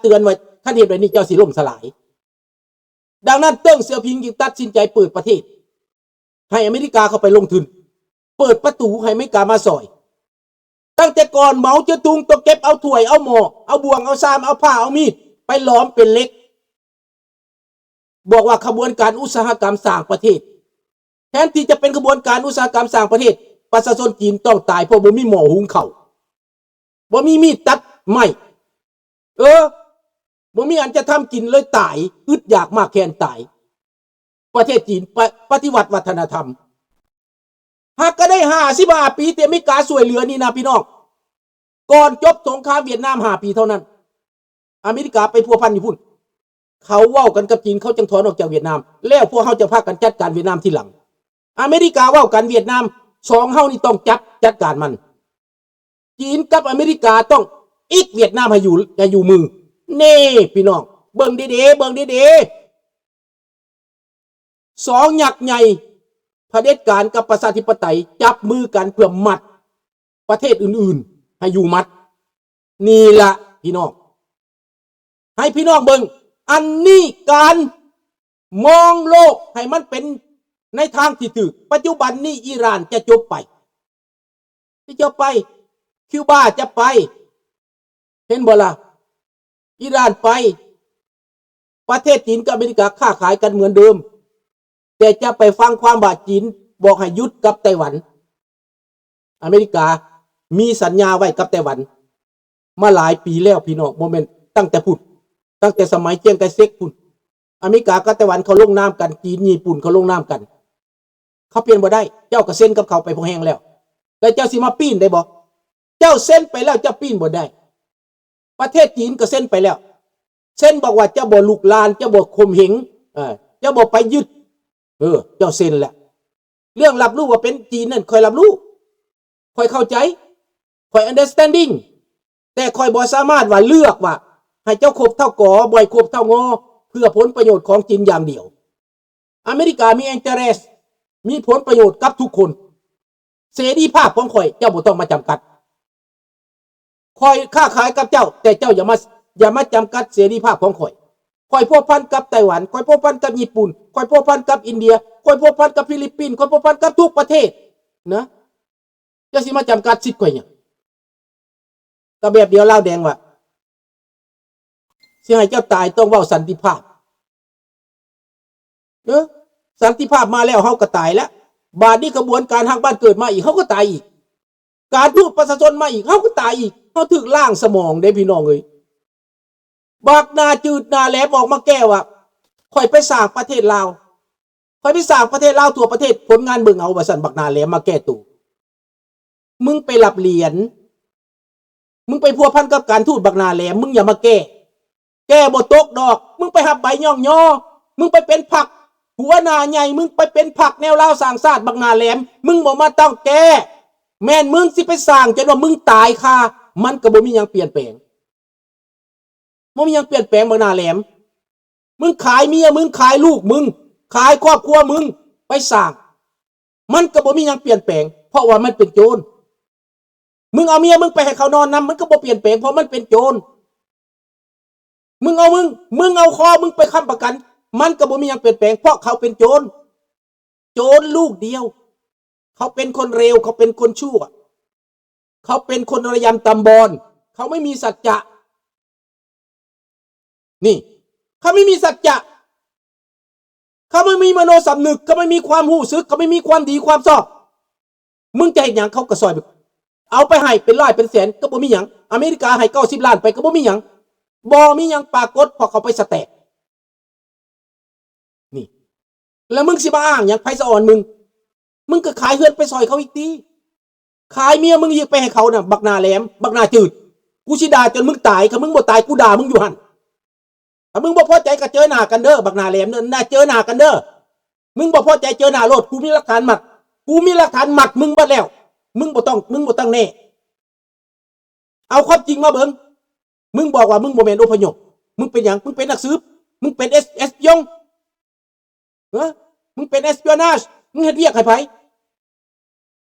ເຕືອນວ່າ ຄັນເຮັດແບບນີ້ເຈົ້າຊິລົ້ມສະຫຼາຍ. ດັ່ງນັ້ນ ເຕີງ ເຊຍຜິງ ຈຶ່ງຕັດສິນໃຈເປີດປະເທດ ໃຫ້ອາເມລິກາເຂົ້າໄປລົງທຶນ, ເປີດປະຕູໃຫ້ອາເມລິກາມາຊ່ອຍ. ຕັ້ງແຕ່ກ່ອນ ເໝົາເຈາະຕຸງຕ້ອງເກັບເອົາຖ້ວຍເອົາໝໍ້ ເອົາບ່ວງເອົາຊາມ ເອົາພ້າເອົາມີດໄປຫຼອມເປັນເຫຼັກ. ບອກວ່າຂະບວນການອຸດສາຫະກຳສ້າງປະເທດ. ແທນທີ່ຈະເປັນຂະບວນການອຸດສາຫະກຳສ້າງປະເທດ, ປະຊາຊົນຈີນຕ້ອງຕາຍເພາະບໍ່ມີໝໍ້ຫຸງເຂົ້າ, ບໍ່ມີມີດຕັດໄມ້, ເອີ ບໍ່ມີອັນຈະທຳກິນ ເລີຍຕາຍ, ອຶດຢາກມາກແຄ້ນຕາຍ. ປະເທດຈີນ ປະ ປະຕິວັດວັດທະນະທຳ. ຫາກກໍໄດ້ຫ້າສິບຫ້າປີທີ່ອາເມລິກາຊ່ວຍເຫຼືອນີ້ນະພີ່ນ້ອງ. ກ່ອນຈົບສົງຄາມຫວຽດນາມຫ້າປີເທົ່ານັ້ນ, ອາເມລິກາໄປພົວພັນຢູ່ພຸ້ນ. ເຂົາເວົ້າກັນກັບຈີນ, ເຂົາຈຶ່ງຖອນອອກຈາກຫວຽດນາມ. ແລ້ວພວກເຮົາຈະພາກັນຈັດການຫວຽດນາມທີຫຼັງ. ອາເມລິກາເວົ້າກັນຫວຽດນາມ, ສອງເຮົານີ້ຕ້ອງຈັບ ຈັດການມັນ. ຈີນກັບອາເມລິກາຕ້ອງອິກຫວຽດນາມໃຫ້ຢູ່ ໃຫ້ຢູ່ມື. ເນ່ ພີ່ນ້ອງ, ເບິ່ງດີໆ ເບິ່ງດີໆ. ສອງຍັກໃຫຍ່ ຜະເດັດການກັບປະຊາທິປະໄຕ ຈັບມືກັນເພື່ອມັດປະເທດອື່ນໆໃຫ້ຢູ່ໝັດ. ນີ້ລະພີ່ນ້ອງ, ໃຫ້ພີ່ນ້ອງເບິ່ງ, ອັນນີ້ການມອງໂລກໃຫ້ມັນເປັນໃນທາງທີ່ຖືກ. ປັດຈຸບັນນີ້ອີຣານຈະຈົບໄປ, ຈະຈົບໄປ, ຄິວບາຈະໄປ, ເຫັນບໍ່ລະ? ອີຣານໄປ. ປະເທດຈີນກັບອາເມລິກາຄ້າຂາຍກັນເໝືອນເດີມ, ແຕ່ຈະໄປຟັງຄວາມວ່າຈີນບອກໃຫ້ຢຸດກັບໄຕ້ຫວັນ. ອາເມລິກາມີສັນຍາໄວ້ກັບໄຕ້ຫວັນມາຫຼາຍປີແລ້ວພີ່ນ້ອງ, ບໍ່ແມ່ນຕັ້ງແຕ່ພຸ້ນ, ຕັ້ງແຕ່ສະໄໝຈຽງໄຄເຊັກພຸ້ນ. ອາເມລິກາກັບໄຕ້ຫວັນເຂົາລົງນາມກັນ, ຈີນຍີ່ປຸ່ນເຂົາລົງນາມກັນ. ເຂົາປ່ຽນບໍ່ໄດ້, ເຈົ້າກໍເຊັນກັບເຂົາໄປພໍແຮງແລ້ວ, ແລ້ວເຈົ້າຊິມາປີ້ນໄດ້ບໍ່? ເຈົ້າເຊັນໄປແລ້ວ ເຈົ້າປີ້ນບໍ່ໄດ້. ປະເທດຈີນກໍເຊັນໄປແລ້ວ, ເຊັນບອກວ່າຈະບໍ່ລຸກລານ, ຈະບໍ່ຂົ່ມເຫງ, ເອີ ຈະບໍ່ໄປຍຶດ, ເອີ ເຈົ້າເຊັນແລ້ວ. ເລື່ອງຮັບຮູ້ວ່າເປັນຈີນນັ້ນ ຂ້ອຍຮັບຮູ້, ຂ້ອຍເຂົ້າໃຈ, ຂ້ອຍ understanding, ແຕ່ຂ້ອຍບໍ່ສາມາດວ່າເລືອກວ່າໃຫ້ເຈົ້າຄົບເທົ່າ ກ ບໍ່ໃຫ້ຄົບເທົ່າ ງ ເພື່ອຜົນປະໂຫຍດຂອງຈີນຢ່າງດຽວ. ອາເມລິກາມີ interest, ມີຜົນປະໂຫຍດກັບທຸກຄົນ. ເສລີພາບຂອງຂ້ອຍເຈົ້າບໍ່ຕ້ອງມາຈຳກັດ. ຂ້ອຍຄ້າຂາຍກັບເຈົ້າ, ແຕ່ເຈົ້າຢ່າມາ ຢ່າມາຈຳກັດເສລີພາບຂອງຂ້ອຍ. ຂ້ອຍພົວພັນກັບໄຕ້ຫວັນ, ຂ້ອຍພົວພັນກັບຍີ່ປຸ່ນ, ຂ້ອຍພົວພັນກັບອິນເດຍ, ຂ້ອຍພົວພັນກັບຟີລິບປິນ, ຂ້ອຍພົວພັນກັບທຸກປະເທດນະ. ເຈົ້າຊິມາຈຳກັດສິດຂ້ອຍຫຍັງ? ກໍແບບດຽວລາວແດງວ່າ ຊິໃຫ້ເຈົ້າຕາຍຕ້ອງເວົ້າສັນຕິພາບ. ເອີ ສັນຕິພາບມາແລ້ວ ເຮົາກໍຕາຍແລ້ວ. ບາດນີ້ຂະບວນການຮັກບ້ານເກີດມາອີກ ເຮົາກໍຕາຍອີກ. ການທູດປະຊາຊົນມາອີກ ເຮົາກໍຕາຍອີກ. ເຮົາຖືກລ້າງສະໝອງເດ້ພີ່ນ້ອງເອີຍ. ບັກໜ້າຈືດໜ້າແຫຼມອອກມາແກ້ວ່າ ຂ້ອຍໄປສ້າງປະເທດລາວ, ຂ້ອຍໄປສ້າງປະເທດລາວທົ່ວປະເທດ, ຜົນງານເບິ່ງເອົາ ວ່າຊັ້ນ. ບັກໜ້າແຫຼມມາແກ້ໂຕ. ມຶງໄປຮັບຫຼຽນ, ມຶງໄປພົວພັນກັບການທູດ, ບັກໜ້າແຫຼມ, ມຶງຢ່າມາແກ້, ແກ້ບໍ່ຕົກດອກ. ມຶງໄປຮັບໃບຍ້ອງຍໍ, ມຶງໄປເປັນພັກຫົວໜ້າໃຫຍ່, ມຶງໄປເປັນພັກແນວລາວສ້າງຊາດ, ບັກໜ້າແຫຼມ, ມຶງບໍ່ມາຕ້ອງແກ້. ແມ່ນມຶງຊິໄປສ້າງຈົນວ່າມຶງຕາຍຄາ, ມັນກໍບໍ່ມີຫຍັງປ່ຽນແປງ. ບໍ່ມີຫຍັງປ່ຽນແປງ ບັກໜ້າແຫຼມ. ມຶງຂາຍເມຍມຶງ, ຂາຍລູກມຶງ, ຂາຍຄອບຄົວມຶງໄປສ້າງ, ມັນກໍບໍ່ມີຫຍັງປ່ຽນແປງ ເພາະວ່າມັນເປັນໂຈນ. ມຶງເອົາເມຍມຶງໄປໃຫ້ເຂົານອນນຳ, ມັນກໍບໍ່ປ່ຽນແປງ ເພາະມັນເປັນໂຈນ. ມຶງເອົາ ມຶງ ມຶງເອົາຄໍມຶງໄປຄ້ຳປະກັນ, ມັນກໍບໍ່ມີຫຍັງປ່ຽນແປງ ເພາະເຂົາເປັນໂຈນ. ໂຈນລູກດຽວ. ເຂົາເປັນຄົນເລວ, ເຂົາເປັນຄົນຊົ່ວ, ເຂົາເປັນຄົນລະຍຳຕຳບອນ, ເຂົາໄມ່ມີສັດຈະ. ນີ້ ເຂົາໄມ່ມີສັດຈະ, ເຂົາໄມ່ມີມະໂນສຳນຶກ, ເຂົາໄມ່ມີຄວາມຮູ້ສຶກ, ເຂົາໄມ່ມີຄວາມດີຄວາມຊອບ. ມຶງຈະເຮັດຫຍັງເຂົາກໍຊ່ອຍ. ເອົາໄປໃຫ້ເປັນຮ້ອຍເປັນແສນກໍບໍ່ມີຫຍັງ. ອາເມລິກາໃຫ້ເກົ້າສິບລ້ານໄປກໍບໍ່ມີຫຍັງ. ບໍ່ມີຫຍັງປາກົດ ເພາະເຂົາໄປສະແຕັກ. ນີ້ ແລ້ວມຶງຊິມາອ້າງຫຍັງ? ໃຜສະອອນມຶງ? ມຶງກໍຂາຍເຮືອນໄປຊ່ອຍເຂົາອີກຕິ. ຂາຍເມຍມຶງອີກໄປໃຫ້ເຂົານະ, ບັກໜ້າແຫຼມ, ບັກໜ້າຈືດ. ກູຊິດ່າຈົນມຶງຕາຍ, ຄັນມຶງບໍ່ຕາຍ ກູດ່າມຶງຢູ່ຫັ້ນ. ຖ້າມຶງບໍ່ພໍໃຈກໍເຈີໜ້າກັນເດີ, ບັກໜ້າແຫຼມເດີ, ໜ້າເຈີໜ້າກັນເດີ. ມຶງບໍ່ພໍໃຈເຈີໜ້າໂລດ, ກູມີຫຼັກຖານມັດ, ກູມີຫຼັກຖານມັດມຶງເບິດແລ້ວ. ມຶງບໍ່ຕ້ອງ, ມຶງບໍ່ຕ້ອງແນ່. ເອົາຄວາມຈິງມາເບິ່ງ. ມຶງບອກວ່າມຶງບໍ່ແມ່ນອົບພະຍົບ. ມຶງເປັນຫຍັງ? ມຶງເປັນນັກສືບ? ມຶງເປັນເອສ ເອສປິອງ? ເອີ? ມຶງເປັນເອສປິອນາດ? ມຶງເຮັດວຽກໃຫ້ໃຜ?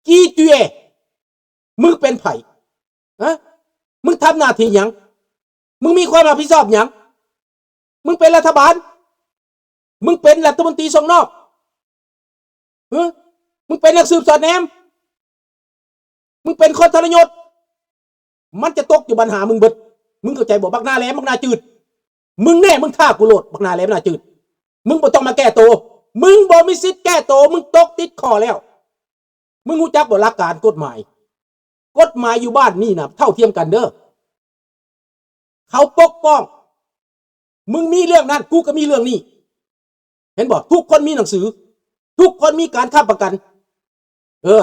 ກີເຈຍ? ມຶງເປັນໃຜ? ຮະ? ມຶງທຳໜ້າທີ່ຫຍັງ? ມຶງມີຄວາມຮັບຜິດຊອບຫຍັງ? ມຶງເປັນລັດຖະບານ? ມຶງເປັນລັດຖະມົນຕີສົ່ງນອກ? ຫື? ມຶງເປັນນັກສືບສອດແນມ? ມຶງເປັນຄົນທໍລະຍົດ? ມັນຈະຕົກຢູ່ບັນຫາມຶງເບິດ. ມຶງເຂົ້າໃຈບໍ່? ບັກໜ້າແຫຼມ, ບັກໜ້າຈືດ. ມຶງແນ່, ມຶງຖ້າກູໂລດ, ບັກໜ້າແຫຼມໜ້າຈືດ. ມຶງບໍ່ຕ້ອງມາແກ້ໂຕ. ມຶງບໍ່ມີສິດແກ້ໂຕ. ມຶງຕົກຕິດຂໍ້ແລ້ວ. ມຶງຮູ້ຈັກບໍ່ຫຼັກການກົດໝາຍ? ກົດໝາຍຢູ່ບ້ານນີ້ນະເທົ່າທຽມກັນເດີ້. ເຂົາປົກປ້ອງ. ມຶງມີເລື່ອງນັ້ນ, ກູກໍມີເລື່ອງນີ້. ເຫັນບໍ່? ທຸກຄົນມີໜັງສື. ທຸກຄົນມີການຄ້ຳປະກັນ. ເອີ.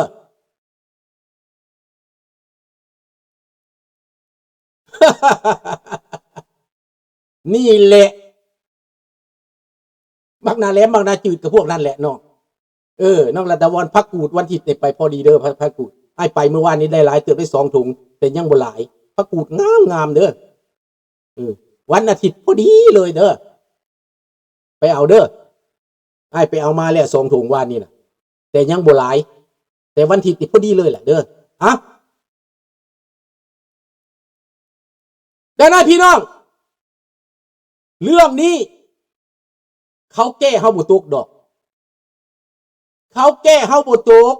ນີ້ແຫຼະ ບັກໜ້າແຫຼມ ບັກໜ້າຈືດ ກໍພວກນັ້ນແຫຼະນ້ອງ. ເອີ ນ້ອງລັດດາວອນ ຜັກກູດວັນທິດໄດ້ໄປພໍດີເດີ້ ຜັກ ຜັກກູດ. ອ້າຍໄປມື້ວານນີ້ໄດ້ຫຼາຍເຕີບ ໄດ້ສອງຖົງ ແຕ່ຍັງບໍ່ຫຼາຍ. ຜັກກູດງາມໆເດີ້. ເອີ ວັນອາທິດພໍດີເລີຍເດີ້. ໄປເອົາເດີ້. ອ້າຍໄປເອົາມາແລ້ວສອງຖົງວານນີ້ນະ ແຕ່ຍັງບໍ່ຫຼາຍ. ແຕ່ວັນທິດນີ້ພໍດີເລີຍແຫຼະເດີ້. ອະ ດັ່ງນັ້ນພີ່ນ້ອງ ເລື່ອງນີ້ເຂົາແກ້ເຮົາບໍ່ຕົກດອກ. ເຂົາແກ້ເຮົາບໍ່ຕົກ.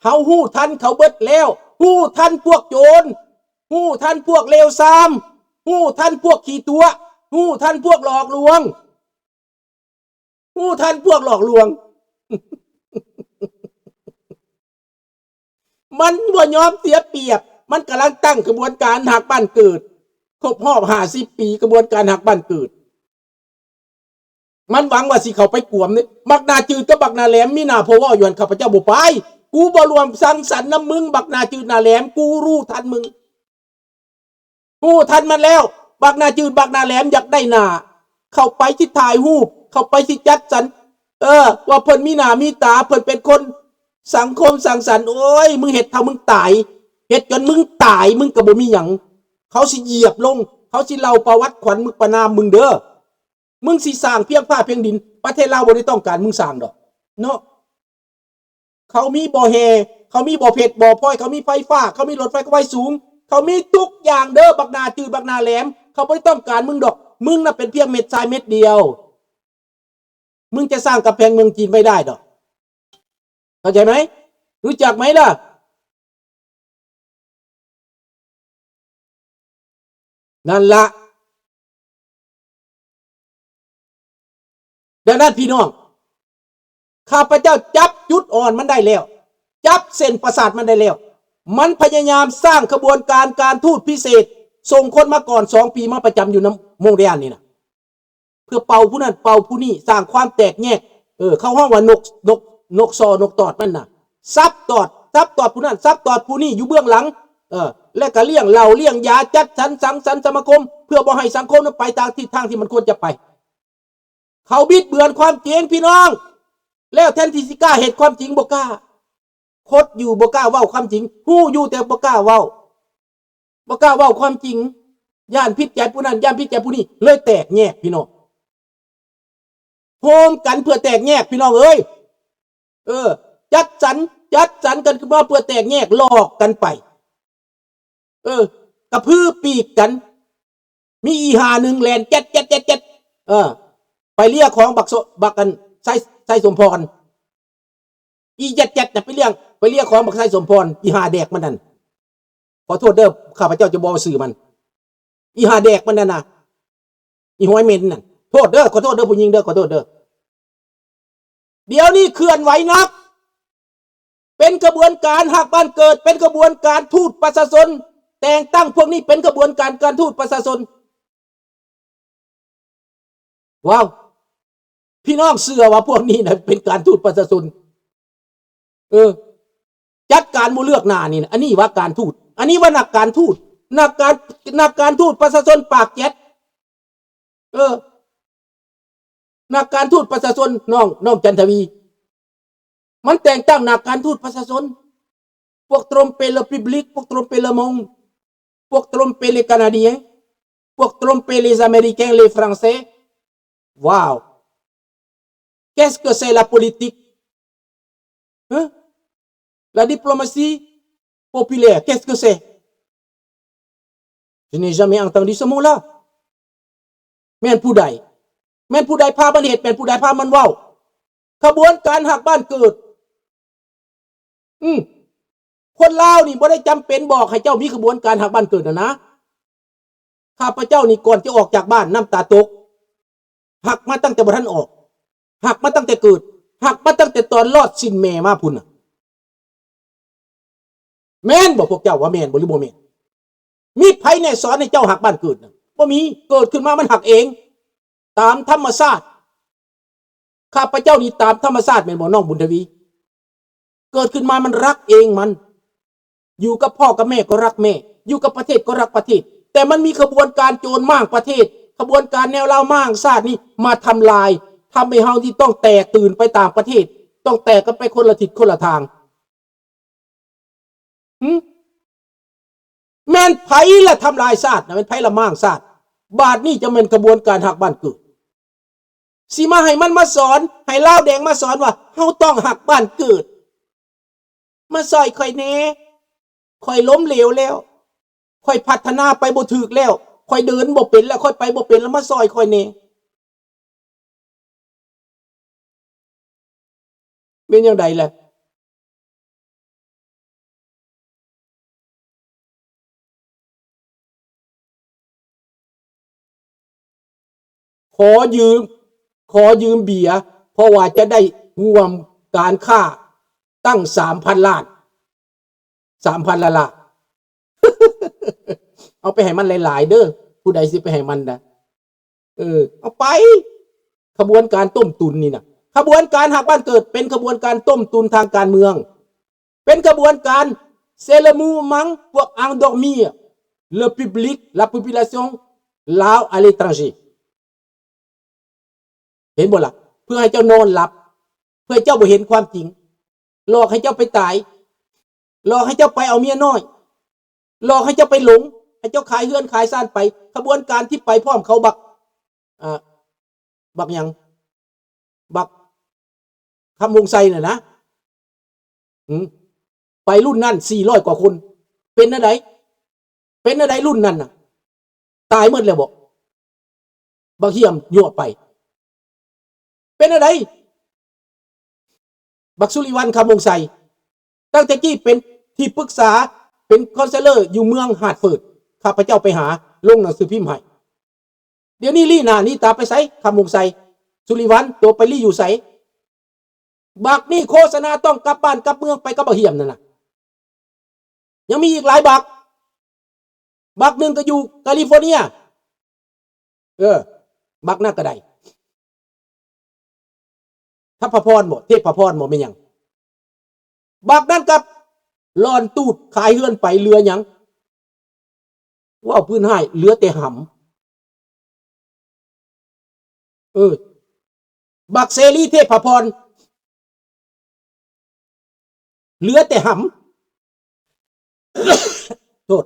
ເຮົາຮູ້ທັນເຂົາເບິດແລ້ວ. ຮູ້ທັນພວກໂຈນ. ຮູ້ທັນພວກເລວຊາມ. ຮູ້ທັນພວກຂີ້ຕົວະ. ຮູ້ທັນພວກຫຼອກລວງ. ຮູ້ທັນພວກຫຼອກລວງ. ມັນບໍ່ຍອມເສຍປຽບ. ມັນກຳລັງຕັ້ງຂະບວນການຮັກບ້ານເກີດ ຄົບຮອບຫ້າສິບປີ ຂະບວນການຮັກບ້ານເກີດ. ມັນຫວັງວ່າຊິເຂົ້າໄປກວມເດ້. ບັກໜ້າຈືດກັບບັກໜ້າແຫຼມ ມີໜ້າພໍ່ວໍຢູ່ຫັ້ນ ຂ້າພະເຈົ້າບໍ່ໄປ. ກູບໍ່ຮ່ວມສັງສັນນຳມຶງ ບັກໜ້າຈືດໜ້າແຫຼມ. ກູຮູ້ທັນມຶງ. ຮູ້ທັນມັນແລ້ວ. ບັກໜ້າຈືດບັກໜ້າແຫຼມຢາກໄດ້ໜ້າ. ເຂົ້າໄປຊິຖ່າຍຮູບ. ເຂົ້າໄປຊິຈັດສັນ. ເອີ ວ່າເພິ່ນມີໜ້າມີຕາ. ເພິ່ນເປັນຄົນສັງຄົມສັງສັນ. ໂອ້ຍ ມຶງເຮັດເທົ່າມຶງຕາຍ. ເຮັດຈົນມຶງຕາຍ ມຶງກໍບໍ່ມີຫຍັງ. ເຂົາຊິຢຽບລົງ. ເຂົາຊິເລົ່າປະຫວັດຂວັນມຶງປະນາມມຶງເດີ້. ມຶງຊິສ້າງພຽງຟ້າພຽງດິນ, ປະເທດລາວບໍ່ໄດ້ຕ້ອງການມຶງສ້າງດອກເນາະ. ເຂົາມີບໍ່ແຮ່, ເຂົາມີບໍ່ເພັດບໍ່ພອຍ, ເຂົາມີໄຟຟ້າ, ເຂົາມີລົດໄຟຄວາມໄວສູງ, ເຂົາມີທຸກຢ່າງເດີ້. ບັກໜ້າຈືດ, ບັກໜ້າແຫຼມ, ເຂົາບໍ່ໄດ້ຕ້ອງການມຶງດອກ. ມຶງນະເປັນພຽງເມັດຊາຍເມັດດຽວ. ມຶງຈະສ້າງກຳແພງເມືອງຈີນໄວ້ໄດ້ດອກ. ເຂົ້າໃຈໄໝ? ຮູ້ຈັກໄໝລະ? ນັ້ນລະ. ດັ່ງນັ້ນພີ່ນ້ອງ, ຂ້າພະເຈົ້າຈັບຈຸດອ່ອນມັນໄດ້ແລ້ວ, ຈັບເສັ້ນປະສາດມັນໄດ້ແລ້ວ. ມັນພະຍາຍາມສ້າງຂະບວນການການທູດພິເສດ, ສົ່ງຄົນມາກ່ອນສອງປີມາປະຈຳຢູ່ນຳໂມງດຽນນີ້ນະ. ເພື່ອເປົ່າຜູ້ນັ້ນເປົ່າຜູ້ນີ້, ສ້າງຄວາມແຕກແຍກ. ເອີ ເຂົາຮ້ອງວ່ານົກ ນົກ ນົກສໍ່ນົກຕອດມັນນະ, ສັບຕອດ ສັບຕອດຜູ້ນັ້ນ ສັບຕອດຜູ້ນີ້ຢູ່ເບື້ອງຫຼັງ. ເອີ ແລະກະລ້ຽງເຫຼົ້າລ້ຽງຢາ, ຈັດສັນສັງສັນສະມາຄົມ ເພື່ອບໍ່ໃຫ້ສັງຄົມນັ້ນໄປຕາມທິດທາງທີ່ມັນຄວນຈະໄປ. ເຂົາບິດເບືອນຄວາມຈິງພີ່ນ້ອງ, ແລ້ວແທນທີ່ຊິກ້າເຮັດຄວາມຈິງ ບໍ່ກ້າ. ຄົດຢູ່ບໍ່ກ້າເວົ້າຄວາມຈິງ, ຮູ້ຢູ່ແຕ່ບໍ່ກ້າເວົ້າ, ບໍ່ກ້າເວົ້າຄວາມຈິງ, ຢ້ານຜິດໃຈຜູ້ນັ້ນ ຢ້ານຜິດໃຈຜູ້ນີ້, ເລີຍແຕກແຍກພີ່ນ້ອງ. ໂຮມກັນເພື່ອແຕກແຍກພີ່ນ້ອງເອີຍ. ເອີ ຈັດສັນ ຈັດສັນກັນຂຶ້ນມາເພື່ອແຕກແຍກ, ຫຼອກກັນໄປ. ເອີ ກະພືປີກກັນ. ມີອີ່ຫ່າໜຶ່ງແລ່ນແຈັດໆໆໆ ເອີ ໄປເລຍຂອງບັກ ບັກອັນ ໄຊ ໄຊສົມພອນ. ອີແຈັດໆນະ ໄປເລຍ ໄປເລຍຂອງບັກໄຊສົມພອນ, ອີ່ຫ່າແດກມັນນັ້ນ. ຂໍໂທດເດີ້ ຂ້າພະເຈົ້າຈະບໍ່ເວົ້າຊື່ມັນ. ອີ່ຫ່າແດກມັນນັ້ນນະ, ອີ່ຫອຍເໝັນນັ້ນ. ໂທດເດີ້ ຂໍໂທດເດີ້ ຜູ້ຍິງເດີ້ ຂໍໂທດເດີ້. ດຽວນີ້ເຄື່ອນໄຫວໜັກ, ເປັນຂະບວນການຮັກບ້ານເກີດ, ເປັນຂະບວນການທູດປະຊາຊົນ, ແຕ່ງຕັ້ງພວກນີ້ເປັນຂະບວນການການທູດປະຊາຊົນ. ວ້າວ ພີ່ນ້ອງເຊື່ອວ່າພວກນີ້ນະເປັນການທູດປະຊາຊົນ? ເອີ ຈັດການບໍ່ເລືອກໜ້ານີ້ນະ, ອັນນີ້ວ່າການທູດ, ອັນນີ້ວ່ານັກການທູດ, ນັກການ ນັກການທູດປະຊາຊົນປາກແຈັດ. ເອີ ນັກການທູດປະຊາຊົນ ນ້ອງ ນ້ອງຈັນທະວີ ມັນແຕ່ງຕັ້ງນັກການທູດປະຊາຊົນ. ພວກ trompez le public, ພວກ trompez le monde, ພວກ trompez les Canadiens, ພວກ trompez les Américains, les Français. Wow. Qu'est-ce que c'est la politique? Hein? La diplomatie populaire, qu'est-ce que c'est? Je n'ai jamais entendu ce mot-là. ແມ່ນຜູ້ໃດ? ແມ່ນຜູ້ໃດພາມັນເຮັດ? ແມ່ນຜູ້ໃດພາມັນເວົ້າ? ຂະບວນການຮັກບ້ານເກີດ. ອືມ ຄົນລາວນີ້ບໍ່ໄດ້ຈຳເປັນບອກໃຫ້ເຈົ້າມີຂະບວນການຮັກບ້ານເກີດນະນະ. ຂ້າພະເຈົ້ານີ້ກ່ອນຈະອອກຈາກບ້ານນ້ຳຕາຕົກ. ຮັກມາຕັ້ງແຕ່ບໍ່ທັນອອກ. ຮັກມາຕັ້ງແຕ່ເກີດ. ຮັກມາຕັ້ງແຕ່ຕອນລອດຊີ້ນແມ່ມາພຸ້ນນະ. ແມ່ນບໍ່ພວກເຈົ້າ ວ່າແມ່ນບໍ່ ຫຼືບໍ່ແມ່ນ? ມີໃຜແນ່ສອນໃຫ້ເຈົ້າຮັກບ້ານເກີດນະ? ບໍ່ມີ. ເກີດຂຶ້ນມາມັນຮັກເອງ ຕາມທຳມະຊາດ. ຂ້າພະເຈົ້ານີ້ຕາມທຳມະຊາດແມ່ນບໍ່ ນ້ອງບຸນທະວີ? ເກີດຂຶ້ນມາມັນຮັກເອງມັນ. ຢູ່ກັບພໍ່ກັບແມ່ກໍຮັກແມ່. ຢູ່ກັບປະເທດກໍຮັກປະເທດ. ແຕ່ມັນມີຂະບວນການໂຈນມ້າງປະເທດ. ຂະບວນການແນວລາວມ້າງຊາດນີ້ມາທຳລາຍ. ທຳໃຫ້ເຮົານີ້ຕ້ອງແຕກຕື່ນໄປຕ່າງປະເທດ. ຕ້ອງແຕກກັນໄປຄົນລະທິດຄົນລະທາງ. ຫຶ? ແມ່ນໃຜລະທຳລາຍຊາດນະ? ແມ່ນໃຜລະມ້າງຊາດ? ບາດນີ້ຈະແມ່ນຂະບວນການຮັກບ້ານເກີດ. ຊິມາໃຫ້ມັນມາສອນ, ໃຫ້ລາວແດງມາສອນວ່າເຮົາຕ້ອງຮັກບ້ານເກີດ. ມາຊ່ອຍຂ້ອຍແດ່. ຂ້ອຍລົ້ມເຫຼວແລ້ວ. ຂ້ອຍພັດທະນາໄປບໍ່ຖືກແລ້ວ. ຂ້ອຍເດີນບໍ່ເປັນແລ້ວ. ຂ້ອຍໄປບໍ່ເປັນແລ້ວ. ມາຊ່ອຍຂ້ອຍແດ່. ແມ່ນຈັ່ງໃດລະ? ຂໍຢືມ, ຂໍຢືມເບຍ ເພາະວ່າຈະໄດ້ຮ່ວມການຄ້າຕັ້ງສາມພັນລ້ານ. ສາມພັນລ້ານ. ເອົາໄປໃຫ້ມັນຫຼາຍໆເດີ. ຜູ້ໃດຊິໄປໃຫ້ມັນນະ? ເອີ ເອົາໄປ. ຂະບວນການຕົ້ມຕຸນນີ້ນະ, ຂະບວນການຮັກບ້ານເກີດ ເປັນຂະບວນການຕົ້ມຕຸນທາງການເມືອງ, ເປັນຂະບວນການ C'est le mouvement pour endormir le public, la population lao à l'étranger. ເຫັນບໍ່ລະ? ເພື່ອໃຫ້ເຈົ້ານອນຫຼັບ, ເພື່ອໃຫ້ເຈົ້າບໍ່ເຫັນຄວາມຈິງ, ຫຼອກໃຫ້ເຈົ້າໄປຕາຍ, ຫຼອກໃຫ້ເຈົ້າໄປເອົາເມຍນ້ອຍ, ຫຼອກໃຫ້ເຈົ້າໄປຫຼົງ, ໃຫ້ເຈົ້າຂາຍເຮືອນຂາຍຊານໄປ. ຂະບວນການທີ່ໄປພ້ອມເຂົາບັກ ອ່າ ບັກຫຍັງ? ບັກຄຳວົງໄຊນະນະ. ຫື? ໄປລຸ້ນນັ້ນສີ່ຮ້ອຍກວ່າຄົນ. ເປັນແນວໃດ? ເປັນແນວໃດລຸ້ນນັ້ນນະ? ຕາຍໝົດແລ້ວບໍ? ບັກຫ້ຽມຍົວະໄປ. ເປັນແນວໃດ? ບັກສຸລິວັນ ຄຳວົງໄຊ ຕັ້ງແຕ່ກີ້ເປັນທີ່ປຶກສາ ເປັນຄອນເຊີເລີຢູ່ເມືອງຮາດເຟີດ. ຂ້າພະເຈົ້າໄປຫາ ລົງໜັງສືພິມໃຫ້. ດຽວນີ້ລີ້ໜ້າລີ້ຕາໄປໃສ? ຄຳວົງໄຊ, ສຸລິວັນ ໂຕໄປລີ້ຢູ່ໃສ? ບັກນີ້ໂຄສະນາຕ້ອງກັບບ້ານກັບເມືອງໄປກັບບັກຫ້ຽມນັ້ນນະ. ຍັງມີອີກຫຼາຍບັກ. ບັກໜຶ່ງກໍຢູ່ກາລີຟໍເນຍ. ເອີ ບັກນັ້ນກໍໄດ້. ທັບພະພອນບໍ? ເທບພະພອນບໍ? ແມ່ນຫຍັງ? ບັກນັ້ນກໍຫຼອນຕູດຂາຍເຮືອນໄປ ເຫຼືອຫຍັງ? ເວົ້າພື້ນຮ້າຍ ເຫຼືອແຕ່ຫຳ. ເອີ ບັກເສລີເທບພະພອນ ເຫຼືອແຕ່ຫຳ. ໂທດ.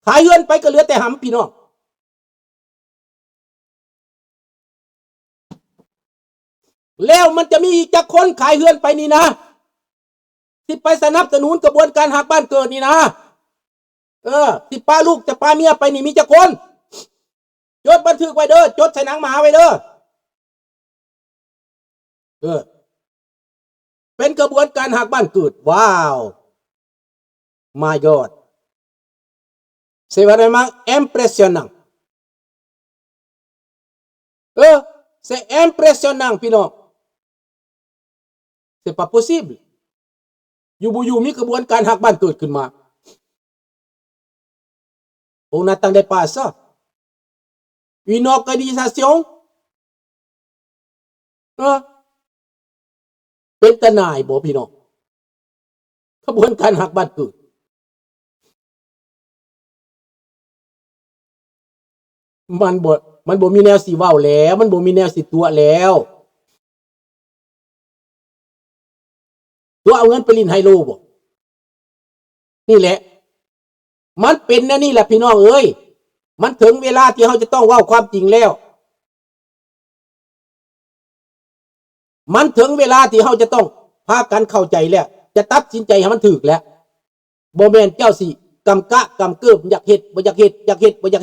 ຂາຍເຮືອນໄປກໍເຫຼືອແຕ່ຫຳ ພີ່ນ້ອງ. ແລ້ວມັນຈະມີອີກຈັກຄົນຂາຍເຮືອນໄປນີ້ນະ ທີ່ໄປສະໜັບສະໜູນຂະບວນການຮັກບ້ານເກີດນີ້ນະ? ເອີ ທີ່ປະລູກຈະປະເມຍໄປນີ້ມີຈັກຄົນ? ຈົດບັນທຶກໄວ້ເດີ, ຈົດໃສ່ໜັງໝາໄວ້ເດີ. ເອີ ເປັນຂະບວນການຮັກບ້ານເກີດ. ວ້າວ My God, c'est vraiment impressionnant. ເອີ c'est impressionnant ພີ່ນ້ອງ. C'est pas possible. ຢູ່ບໍ່ຢູ່ມີຂະບວນການຮັກບ້ານເກີດຂຶ້ນມາ. On n'attendait pas ça. Une organisation. ເອີ ເປັນຕາໜ່າຍບໍ່ ພີ່ນ້ອງ? ຂະບວນການຮັກບ້ານເກີດ ມັນບໍ່ ມັນບໍ່ມີແນວຊິເວົ້າແລ້ວ, ມັນບໍ່ມີແນວຊິຕົວະແລ້ວ. ຕົວະເອົາເງິນໄປຫຼິ້ນໄຮໂລບໍ? ນີ້ແຫຼະ ມັນເປັນແນວນີ້ແຫຼະ ພີ່ນ້ອງເອີຍ. ມັນເຖິງເວລາທີ່ເຮົາຈະຕ້ອງເວົ້າຄວາມຈິງແລ້ວ. ມັນເຖິງເວລາທີ່ເຮົາຈະຕ້ອງພາກັນເຂົ້າໃຈແລ້ວ, ຈະຕັດສິນໃຈໃຫ້ມັນຖືກແລ້ວ. ບໍ່ແມ່ນເຈົ້າຊິ ກຳກະກຳເກີມ ຢາກເຮັດບໍ່ຢາກເຮັດ ຢາກເຮັດບໍ່ຢາກ